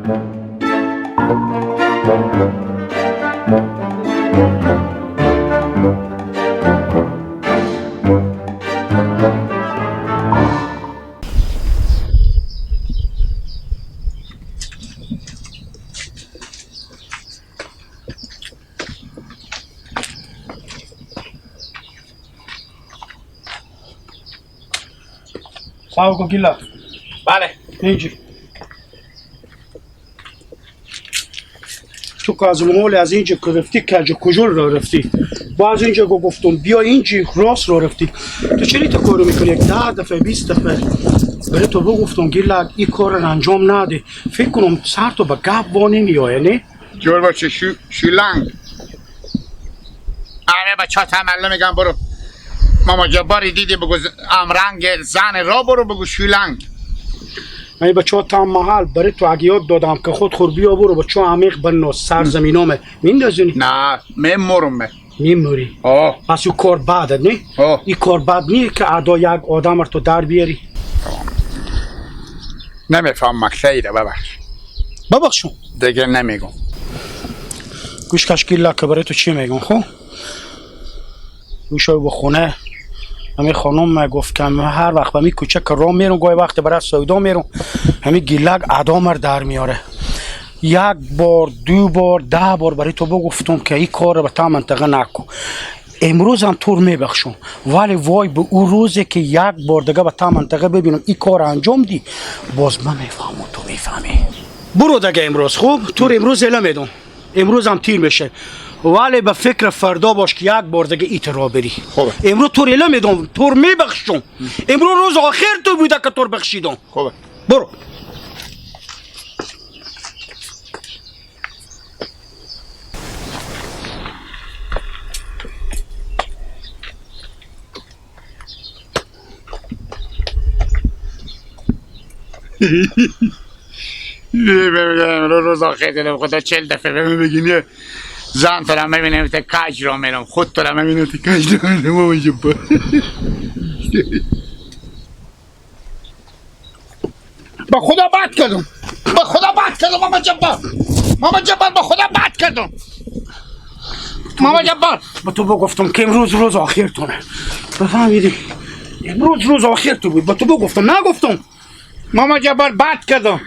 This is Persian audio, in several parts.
ساو گیلا. بله. اینجی تو که از مول از اینجا که رفتی کج کجا را رفتی، باز اینجا گفتم بیا اینجا راست را رفتی. تو چرا تو کارو میکنی؟ یک 10 دفعه 20 دفعه برای تو بگفتم گیلا این کار رو انجام نده. فکر کنم سر تو به گپ وانی میایه نه؟ جور باشه شولنگ. همه بچه ها تمله میگن برو ماما جباری دیدی بگو امرنگ زن را برو بگو شولنگ. من بچه ها تا محل برای تو اگه یاد دادم که خود خور بیا برو بچه ها عمیق بناز سر زمینامه میندازونی؟ نه میمورم. میموری؟ آه. پس او کار بده نه؟ آه. این کار بد نیه که ادا یک آدم رو تو در بیاری؟ نمیفهم مکسیده ببخش. ببخشم؟ دیگه نمیگم. گوش کش گیلا که برای تو چی میگم خب؟ گوش به خونه همین خانم گفت که هر وقت به می کوچه که راه میرم گاهی وقت برای سودا میرم همین گیلک ادامر در میاره. یک بار 2 بار 10 بار برای تو بگفتم که این کار رو به تا منطقه نکن. امروز هم تور میبخشم ولی وای به او روزی که یک بار دیگه به تا منطقه ببینم این کار انجام دی باز من میفهمم و تو میفهمی. برو دیگه امروز خوب تور امروز اعلام میدم، امروز هم تیر میشه ولی به فکر فردا باش که یک بار دیگه ایت را بری. خوبه. امروز تو اعلام میدم تور میبخشم. امروز روز آخر تو بوده که تور بخشیدم. خوبه. برو. روز آخر دلم خدا 40 دفعه بهم بگین زن تو را میبینم تا کج را میرم، خود تو را میبینم تا کج را میرم. ماما جبار با خدا بد کردم، با خدا بد کردم ماما جبار، ماما جبار با خدا بد کردم ماما جبار. با تو بگفتم که امروز روز آخرتونه، بفهمیدی؟ امروز روز آخر تو بود. با تو بگفتم نگفتم ماما جبار بد کردم.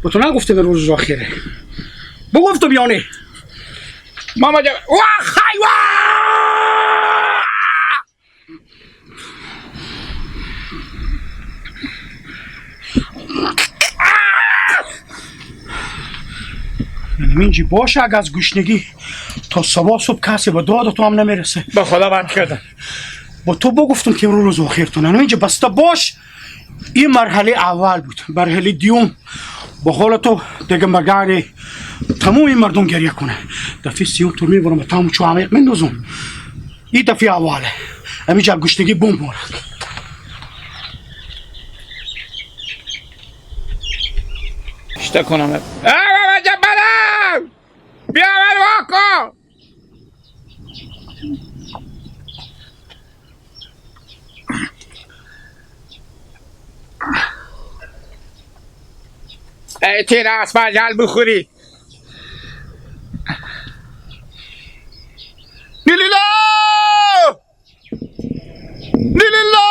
با تو نگفتم امروز روز آخره، بگفتم یا نه؟ ماما جبار واه خی واه. اینجی باشه اگه از گشنگی تا صبح صبح کسی به داد تو هم نمیرسه. به خدا بد کردم. با تو بگفتم که امروز روز آخرتونه. اینجا بسته باش. این مرحله اول بود. مرحله دوم با حال تو دیگه مگر تمام این مردم گریه کنه. دفعه سیوم تو میبرم تمام چو عمیق میندازم. این دفعه اوله همینجا گشنگی بمب مورد. اشتا کنم بابا جبارم بیا من واکو. ای تیر اسفل بخوری نیلیلا نیلیلا.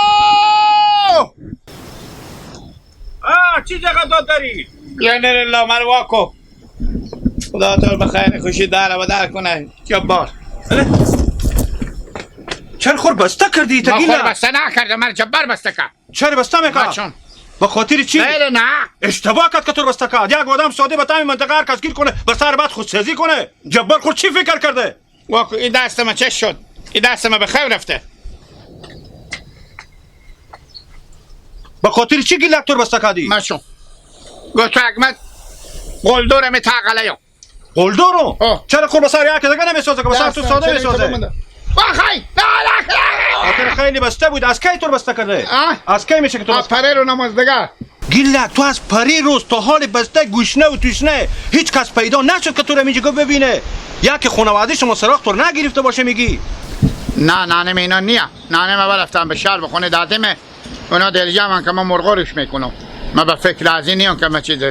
چی جگه داد داری؟ یا نیلیلا من واکو. خدا تو به خیر خوشی داره و در کنه جبار. چرا خور بسته کردی من تگیلا؟ خور بسته نکردم، من جبار بسته کرد. چرا بسته میکرد؟ به خاطر چی؟ نه نه اشتباه کرد که تو بسته کرد. یک آدم ساده به تمام منطقه هر کس گیر کنه به سر بعد خودسازی کنه. جبار خود چی فکر کرده؟ واکو این دست من چه شد؟ این دست من به خیر رفته. به خاطر چی گیلک تو بسته کردی؟ مشو گفت احمد قلدرم تاقلیو. قلدرم؟ چرا خور به سر یک دیگه نمیسازه که به سر تو ساده میسازه؟ واخی نه نه خاطر خیلی بسته بود. از کی تو بسته کرده؟ از کی میشه که تو از پری رو نماز دیگه. گیلک تو از پری روز تا حال بسته گوشنه و توشنه هیچ کس پیدا نشد که تو رو اینجا ببینه. یکی خانواده شما سراغ تو نگرفته باشه میگی؟ نه نه اینا نیه. نه نه من رفتم به شهر به خونه دادمه اونا دلجا من که من مرغا روش میکنم. من به فکر از این نیم که من چیز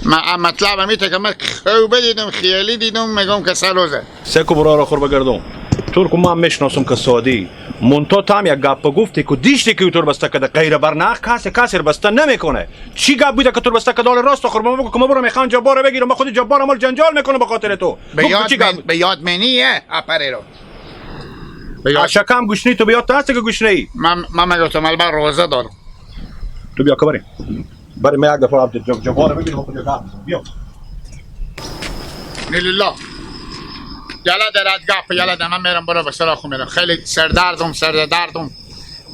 من مطلب میته که من خوب دیدم، خیالی دیدم، میگم که سه روزه. سکو برا خور بگردم. تو رو من میشناسم که سادی. مونتا تام یک گپ گفتی که دیشتی که تو بسته کده غیر برنخ کسی کسی بسته نمیکنه. چی گپ بوده که تو بسته کده؟ راست خور ما بگو که ما برو میخوام جبار بگیرم، ما خود جبار مال جنجال میکنه به خاطر تو. به یاد منیه اپره رو. شکم گوشنی تو بیاد هستی که گوشنی. من میگم البته روزه دارم. تو بیا که بریم من یک دفعه عبد جبار بگیرم خود گپ بیا. لله یالا درد گپ یالا ده من میرم برو به سراخ میرم. خیلی سردردم سردردم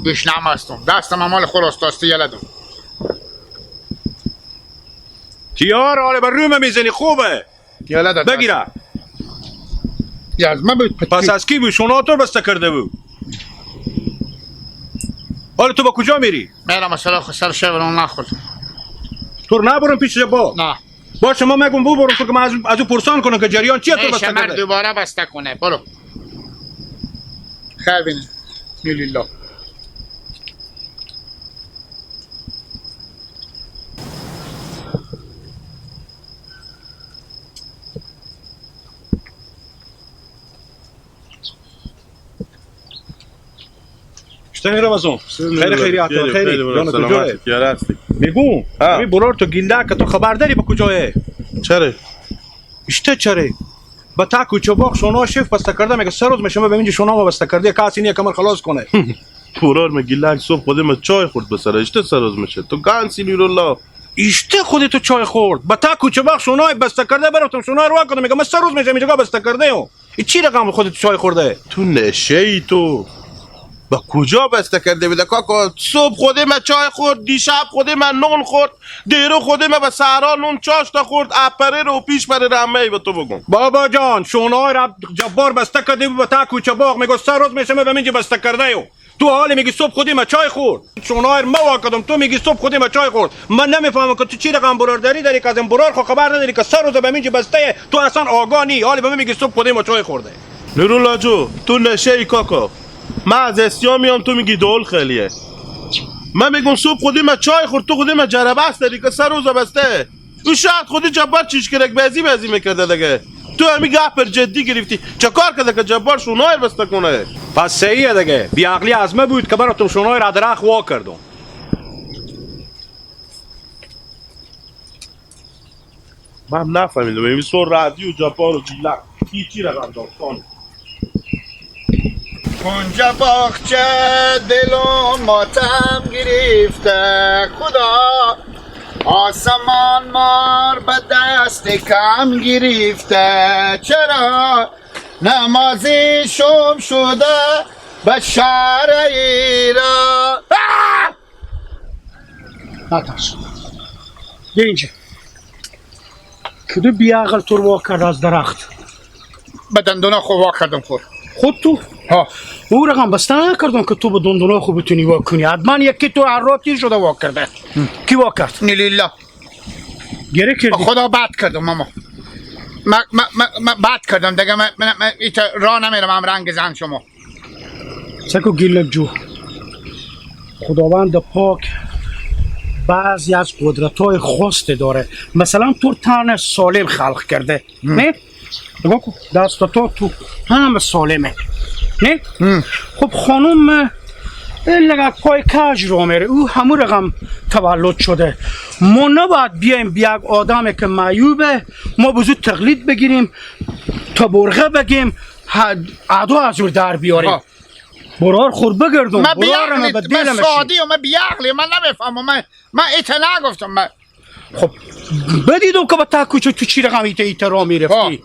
گشنم هستم دستم مال خلاص داستی یالا دم. تیار آله بر روم میزنی خوبه. یالا ده بگیره. یا من بود پس از کی بود؟ شونا تو بسته کرده بود. حالا تو با کجا میری؟ میرم سراخ سر شب نخورد. تو رو نبرم پیش جبار؟ نه. باشه ما میگم بو برم تو که من از او پرسان کنم که جریان چیه تو بسته کرده. دوباره بسته کنه برو. خیر بینه. لله. شتمی رمضان خیلی خیلی عطا خیلی جان کجاه میگم می برار تو گیلده که تو خبر داری به کجاه؟ چرا؟ اشته چرا؟ با تا کوچه باغ شونا شف بسته کرده میگه سه روز میشه به اینجا شونا ما بسته کرده کسی نیه کمر خلاص کنه. برار می گیلک صبح خودم ما چای خورد بسره اشته سه روز میشه تو گانسی نورالله اشته خودت تو چای خورد با تا کوچه باغ شونا بسته کرده براتم شونا رو کنم میگه من سه روز میشه اینجا بسته کرده ام. چی رقم خودت چای خورده؟ تو نشه ای تو با کجا بسته کرده بوده کاکا؟ صبح خود من چای خورد، دیشب خود من نون خورد، دیرو خود من به سهرا نون چاشتا خورد، اپره رو پیش بره رمه به تو بگم. بابا جان شونای رب جبار بسته کرده بود تا کوچه باغ میگه سه روز میشه به اینجا بسته کرده یو. تو حال میگی صبح خودی من چای خورد، شونای ما واکدم تو میگی صبح خودی من چای خورد. من نمیفهمم که تو چی رقم برار داری داری که از این برار خو خبر نداری که سه روز به اینجا بسته تو اصلا آگاه نی، حالی به من میگی صبح خودی ما چای خورده. نورالله جو تو نشه ای کاکا. من از اسیا میام تو میگی دول خیلیه. من میگم صبح خودی من چای خورد تو خودی من جربه است دیگه سه روز بسته. او شاید خودی جبار چیش کرک بازی بازی میکرده دیگه. تو همی گپ پر جدی گرفتی. چه کار کرده که جبار شونای بسته کنه؟ پس صحیحه دیگه. بی عقلی از من بود که براتون شونای را درخت وا کردم. من نفهمیدم این سر رادیو جبار و جیلک هیچی رقم داستان. کنج باغچه دلم ماتم گرفته خدا آسمان مار به دست کم گرفته چرا نمازی شم شده به شهر ایران. نترس بیا اینجا کدو بیعقل تو رو وا کرد از درخت؟ به دندونا خود وا کردم خور خود تو؟ ها او رقم بسته نکردم که تو به دندونا خوب بتونی وا کنی. حتما یکی تو عراب تیر شده وا کرده. کی وا کرد؟ نیلیلا گره کردی؟ خدا بد کردم ماما. من بد کردم دیگه. من راه نمیرم هم رنگ زن شما. سکو گیلک جو خداوند پاک بعضی از قدرت‌های خاص داره. مثلا تو تن سالم خلق کرده نه؟ نگاه کن دست تو همه سالمه نه؟ خب خانم لگه پای کج رو میره او همون رقم تولد شده. ما نباید بیایم بیاگ آدمه که معیوبه ما بزود تقلید بگیریم تا برغه بگیم عدا از او در بیاریم. برار خور بگردم. من بیعقلی من سادی و من بیعقلی من نمیفهمم. من ایتا نگفتم. من خب بدیدم که با تا کوچه تو چی رقم ایتا ایتا را میرفتی.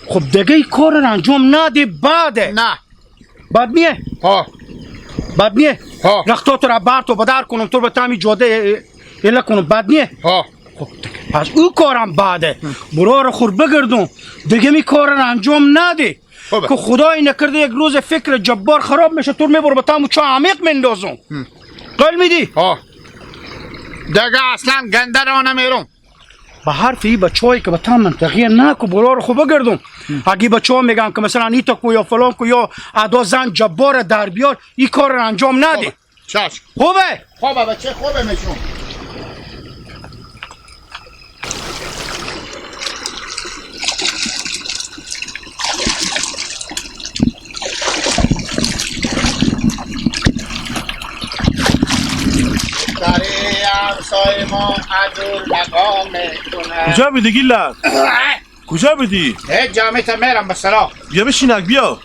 خب دیگه ای کار رو انجام نده بعده. نه بعد میه؟ ها بعد میه؟ ها رختا تو را بر تو بدر کنم تو رو به تامی جاده اله کنم بعد میه؟ ها خب دیگه پس او کارم بعده. برار خور بگردم دیگه می کار رو انجام نده که خدای نکرده یک روز فکر جبار خراب میشه تو میبر به تامو چه عمیق مندازم. قول میدی؟ ها دیگه اصلا گنده را نمیرم. به حرف ای بچه‌ای که به تام منطقیه نکو برار خو بگردم. اگه بچه‌ها میگن که مثلا ایتا کو یا فلان کو یا ادا زن جبار در بیار این کار رو انجام نده. چشم خوبه؟ خوبه بچه خوبه میشون. همسایه ما عدو نگاه میکنه. کجا بدی گیلک؟ کجا بدی؟ هیچ جامعه تا میرم به سراغ. بیا بشینک بیا.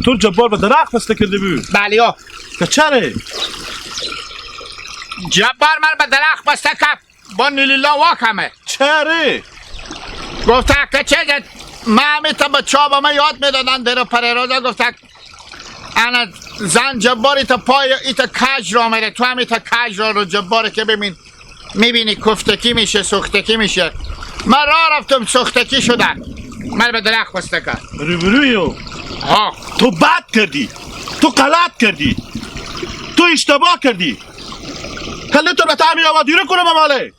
تو جبار به درخت بسته کرده بود. بله ها. که چره؟ جبار من به درخت بسته کرد با نیلیلا واکمه. چره؟ گفته که چه من همیتا به چاب من یاد میدادن در پریروزا گفته انا زن جبار ایتا پای ایتا کج را میره تو هم ایتا کج را رو جباره که ببین میبینی کفتکی میشه سوختکی میشه. من راه رفتم سوختکی شدن من به درخت بسته کرد. روبرویو ها تو بد کردی، تو غلط کردی، تو اشتباه کردی. کله تو به تعمیر آبادیره کنم ماله.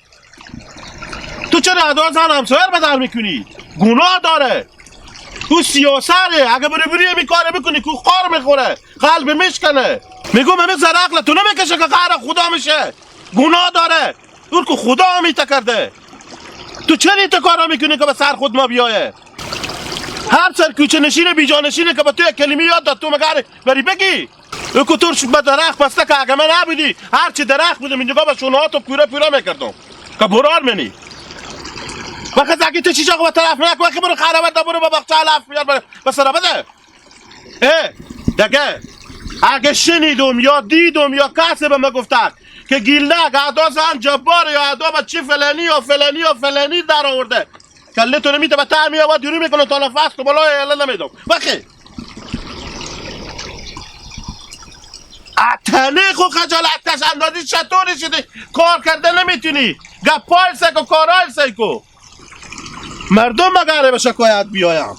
تو چرا ادا زن همسایه رو بدر میکنی؟ گناه داره. او سیاسره، اگه بری بری می کاره بکنی کو خار میخوره، قلب میشکنه. میگم همه زرقل تو نمیکشه که قهر خدا میشه. گناه داره. اون که خدا همیته کرده. تو چرا این کارا میکنی که به سر خود ما بیایه؟ هر سر کوچه نشین بیجا نشینه که به تو یک کلمه یاد داد تو مگر بری بگی؟ او که تو به درخت بسته که اگه من نبودی هر چی درخت بودم اینجا به شونه ها تو پوره پوره میکردم که برار منی. وقت اگه تو چیزا به طرف نک وقت برو خرابت برو به باغچه علف بیار به سر بده. اه دگه اگه شنیدم یا دیدم یا کسی به من گفته که گیلک ادا زن جبار یا ادا به چی فلانی یا فلانی یا فلانی در آورده کله تو نمیده به ته میآورد یورو میکنه تا نفس تو بالای اله نمیدم. وقتی اتنه خو خجالت کش اندازی چطوری شدی کار کرده نمیتونی گپای سکو کارای سکو مردم مگره به شکایت بیایم.